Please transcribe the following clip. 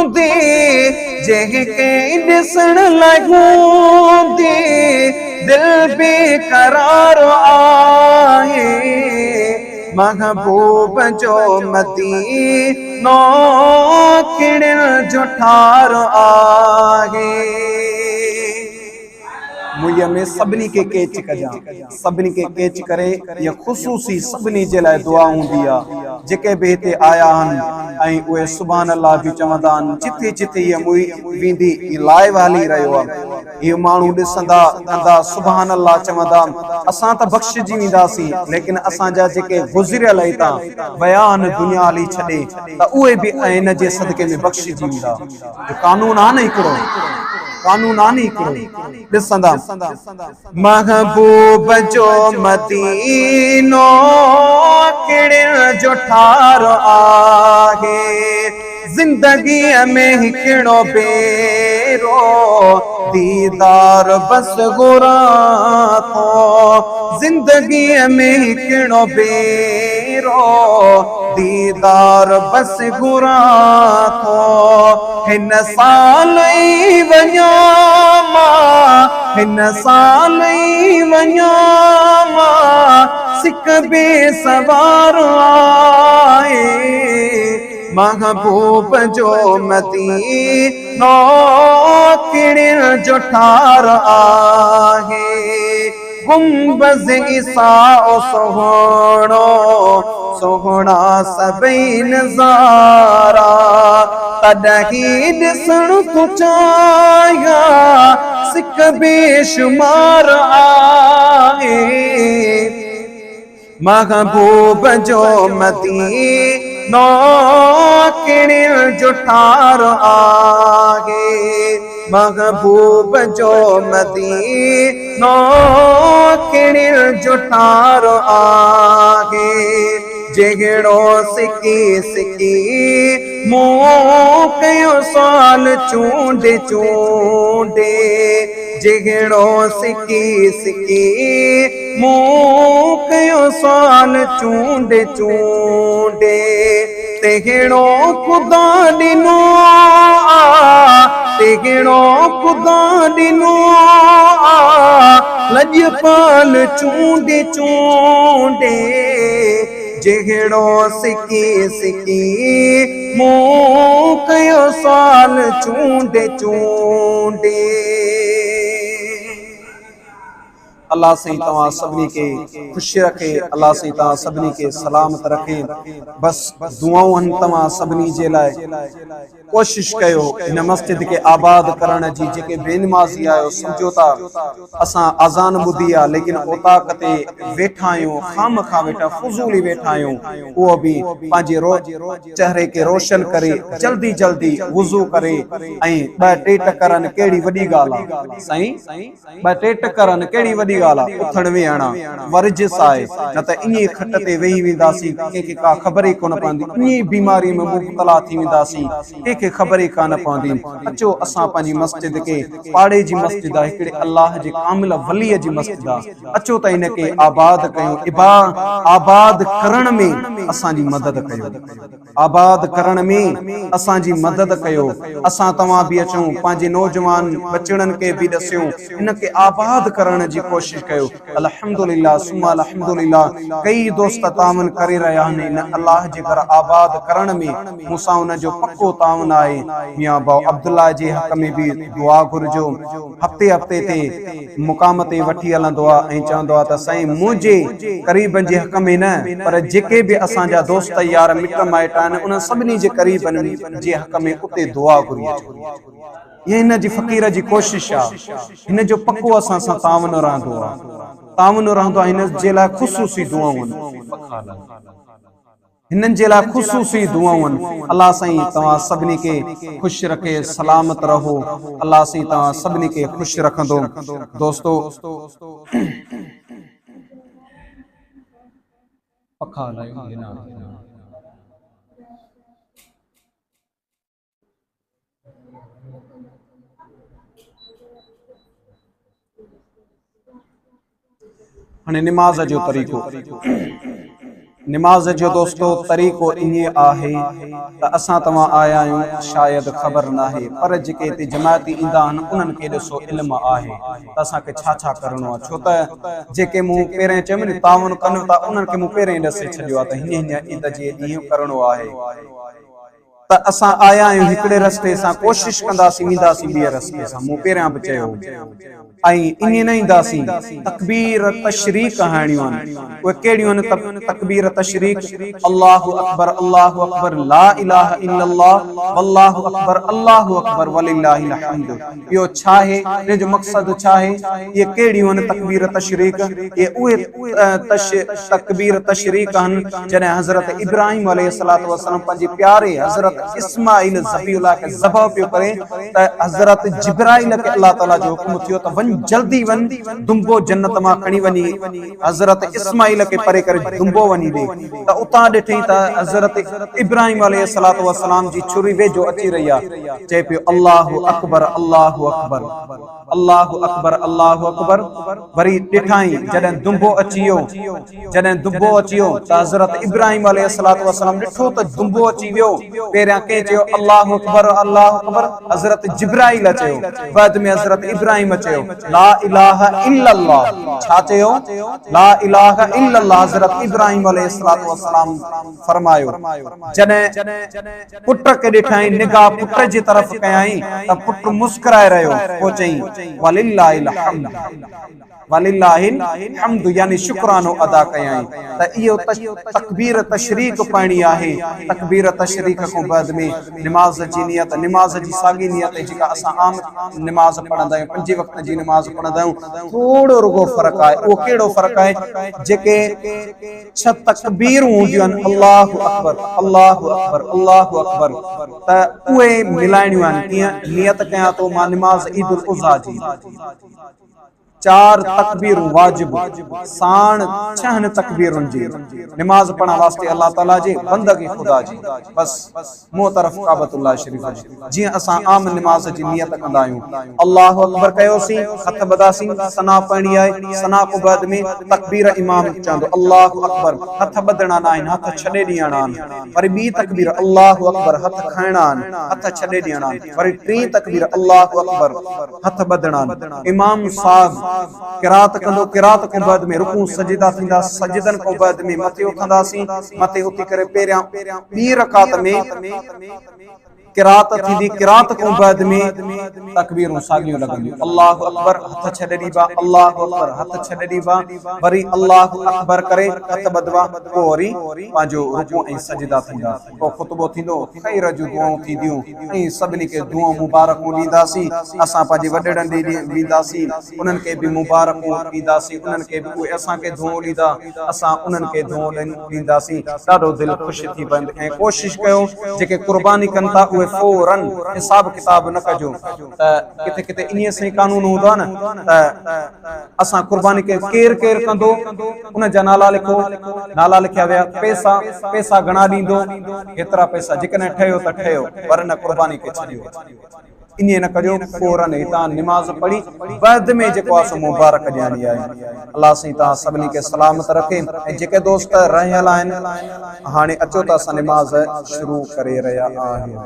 هوندي، جنهن کي ڏسڻ لاء هوندي دل بي قرار آهي. محبوب جو مدينو اکڙين جو ٺار آهي. منهن ۾ سڀني کي ڪيچ ڪجان. سڀني کي ڪيچ ڪري اها خصوصي سڀني جي لاء دعا هوندي آ جيڪي به هتي آيا آهن ۽ اهي سبحان الله به چوندا آهن جٿي جٿي هيء موئي ويندي هي لائيو هلي رهيو آ هي ماڻهو ڏسندا ڪندا سبحان الله چوندا اسان ته بخشجي وينداسين ليڪن اسان جا جيڪي گذريل هتان ويا آهن دنيا هلي ڇڏي ته اهي به ان جي صدقي ۾ بخشجي ويندا جو قانون آ نه هڪڙو قانون آ نه هڪڙو ڏسندا محبوب جو مدينو اکڙين جو ٺار آهي زندگيء ۾ هڪڙو ڀيرو ديدار بس گهران ٿو زندگيء ۾ هڪڙو ڀيرو ديدار بس گهران ٿو هن سال ئي وڃان مان هن سال ئي وڃان مان سڪ بي سوار آهي محبوب جو مدينو اکڙين جو ٺار آهي گنبذ عيسيٰ سهڻو، سهڻا سڀئي نظارا، تڏهن ڏسڻ ٿو چاهيان، سڪ بيشمار آهي. محبوب جو مدينو اکڙين جو ٺار آهي محبوب جو مدينو اکڙين جو ٺار آهي جهڙو سڪي سڪي مون ڪيو سوال چونڊي چونڊي جهڙو سڪي سڪي مون ڪيو سوال چونڊي چونڊي تهڙو خدا ڏنو آ تهڙو خدا ڏنو آ لڄپال چونڊي چونڊي جهڙو سڪي سڪي مون ڪيو سوال چونڊي چونڊي. الله سائين توهان سڀني کي خوش رکي الله سائين توهان سڀني کي سلامت رکي بس دعائون آهن توهان سڀني جي لاء ڪوشش ڪيو هن مسجد کي آباد ڪرڻ جي جيڪي بي نمازي آهيو سمجهو ٿا اسان اذان ٻڌي آ ليڪن اوطاق تي ويٺا آهيون خامخواه ويٺا فضول ئي ويٺا آهيون اهو به پنهنجي چهري کي روشن ڪري جلدي جلدي وضو ڪري ۽ ٻه ٽي ٽڪر آهن ڪهڙي وڏي ڳالهه آ سائين ٻه ٽي ٽڪر آهن، ڪهڙي وڏي ڳالهه آ، اٿڻ ويهڻ آ، ورجس آهي، نه ته ائين ئي کٽ تي ويهي وينداسين، ڪنهن کي ڪا خبر ئي ڪونه پوندي، ائين ئي بيماريء ۾ مبتلا ٿي وينداسين، ڪنهن کي خبر ئي ڪانه پوندي. اچو اسان پنهنجي مسجد کي، پاڙي جي مسجد آ، هڪڙي الله جي ڪامل وليء جي مسجد آ، اچو ته ان کي آباد ڪيون، آباد ڪرڻ ۾ اسان جي مدد ڪيو. آباد ڪرڻ ۾ اسان جي مدد ڪيو اسان توهان به اچون پنهنجي نوجوان ٻچڙن کي به ڏسيون ان کي آباد ڪرڻ جي ڪوشش ڪيو الحمدلله ثم الحمدلله ڪئي دوست تعاون ڪري رهيا آهن ان الله جي گهر آباد ڪرڻ ۾ مون سان انهن جو پڪو تعاون آهي ميان ڀاء عبدالله جي حق ۾ به دعا گهرجو هفتي هفتي تي مقام تي وٺي هلندو آ ۽ چوندو آ ته سائين منهنجي قريبن جي حق ۾ نه پر جيڪي به اسان جا دوست يار مٽ مائٽ آهن انهن سڀني جي قريبن جي حق ۾ اتي دعا گهري اچو. اها هن جي فقير جي ڪوشش آ. هن جو پڪو اسان سان تعاون رهندو آ. تعاون رهندو آ هن جي لاء خصوصي دعائون. هنن جي لاء خصوصي دعائون الله سائين توهان سڀني کي خوش رکي سلامت رهو الله سائين توهان سڀني کي خوش رکندو دوستو پکا هلايو هاڻي نماز جو طريقو. نماز جو دوستو طريقو ائين آهي ته اسان توهان آيا آهيون شايد خبر ناهي پر جيڪي هتي جماعتي ايندا آهن انهن کي ڏسو علم آهي ته اسان کي ڇا ڇا ڪرڻو آهي ڇو ته جيڪي مون پهرين چيم ني تعاون ڪن ٿا انهن کي مون پهرين ڏسي ڇڏيو آهي ته هيئن هيئن عيد جي ڏينهن ڪرڻو آهي ته اسان آيا آهيون هڪڙي رستي سان ڪوشش ڪنداسين وينداسين ٻئي رستي سان مون پهريان به چيو هو ۽ ائين نه اينداسين تڪبير تشريق هڻڻيون آهن اهي ڪهڙيون آهن تڪبير تشريق الله اڪبر الله اڪبر لا اله الا الله والله اڪبر الله اڪبر ولله الحمد اهو ڇا آهي ان جو مقصد ڇا آهي اهي ڪهڙيون آهن تڪبير تشريق اهي اهي تڪبير تشريق آهن، جڏهن حضرت ابراهيم عليه الصلوة والسلام پنهنجي پياري حضرت اسماعيل ذبيح الله کي ذبح پيو ڪري ته حضرت جبرائيل کي الله تعالي جو حڪم ٿيو ته وڃ جلدي وڃ دنبو جنت مان کڻي وڃي حضرت اسماعيل کي پري ڪري دنبو وڃي ڏي ته اتان ڏٺئي ته حضرت ابراهيم عليه الصلوة والسلام جي ڇري ويجهو اچي رهي آهي چئي پيو الله اڪبر الله اڪبر. الله اڪبر الله اڪبر وري ڏٺائين جڏهن دنبو اچي ويو جڏهن دنبو اچي ويو ته حضرت ابراهيم عليه الصلوة والسلام ڏٺو ته دنبو اچي ويو پهريان ڪنهن چيو الله اڪبر الله اڪبر حضرت جبرائيل چيو بعد ۾ حضرت ابراهيم چيو لا اله الا الله ڇا چيو لا اله الا الله حضرت ابراهيم عليه الصلوة والسلام فرمايو جڏهن پٽ کي ڏٺائين، نگاهه پٽ جي طرف ڪيائين ته پٽ مسڪرائي رهيو، پوء چيائين، ولله الحمد ولله الحمد يعني شڪرانو ادا ڪيائين ته اهو تڪبير تشريق پڙهڻي آهي، تڪبير تشريق کان بعد ۾ نماز جي نيت، نماز جي ساڳي نيت جيڪا اسان عام نماز پڙهندا آهيون، پنجين وقت جي نماز پڙهندا آهيون، ٿورو رڳو فرق آهي، اهو ڪهڙو فرق آهي؟ جيڪي. ڇهه تڪبيرون هونديون آهن الله اڪبر الله اڪبر الله اڪبر ته اهي ملائڻيون آهن ڪيئن نيت ڪيان ٿو مان نماز عيد الاضحيٰ جي چار تڪبيرون واجب ساڻ ڇهن تڪبيرن جي نماز پڙهڻ واسطي الله تعالي جي بندگي خدا جي بس منهن طرف ڪعبة الله شريف جي جيئن اسان عام نماز جي نيت ڪندا آهيون الله اڪبر ڪيوسين هٿ ٻڌاسين ثنا پڙهڻي آهي ثنا کان بعد ۾ تڪبير امام چوندو الله اڪبر هٿ ٻڌڻا نه آهن هٿ ڇڏي ڏيڻا آهن وري ٻي تڪبير الله اڪبر هٿ کڻڻا آهن هٿ ڇڏي ڏيڻا آهن وري ٽين تڪبير الله اڪبر هٿ ٻڌڻا آهن امام صاحب قرات ڪندو قرات کان بعد ۾ رڪوع سجدا ٿيندا سجدن کان بعد ۾ مٿي اٿنداسين مٿي اٿي ڪري پهريان ٻي رڪعت ۾ قرات ٿيندي قرات کان بعد ۾ تڪبيرون ساڳيون لڳنديون الله اڪبر هٿ ڇڏي ڏيبا الله اڪبر هٿ ڇڏي ڏيبا وري الله اڪبر ڪري هٿ ٻڌبا پوء وري پنهنجو رڪوع ۽ سجدا ٿيندا پوء خطبو ٿيندو، خير جون دعائون ٿينديون ۽ سڀني کي دعائون مبارڪون ڏينداسين، اسان پنهنجي وڏڙن ڏي وينداسين، انهن کي به مبارڪون ڏينداسين، انهن کي به اهي اسان کي دعائون ڏيندا، اسان انهن کي دعائون ڏينداسين، ڏاڍو دل خوش ٿي پوندي ۽ ڪوشش ڪيو جيڪي قرباني ڪن ٿا اهي فورا حساب ڪتاب نه ڪجو ته ڪٿي ڪٿي ائين سائين قانون هوندو آهي نه ته اسان قرباني ڪير ڪير ڪير ڪندو ان جا نالا لکو نالا لکيا ويا پيسا پيسا گهڻا ڏيندو هيترا پيسا جيڪڏهن ٺهيو ته ٺهيو پر نه قرباني کي ڇڏيو ائين نه ڪجو فورن هتان نماز پڙهي بعد ۾ جيڪو آسو مبارڪ ڏيڻي آهي الله سائين توهان سڀني کي سلامت رکي ۽ جيڪي دوست رهيل آهن هاڻي اچو ته اسان نماز شروع ڪري رهيا آهيون.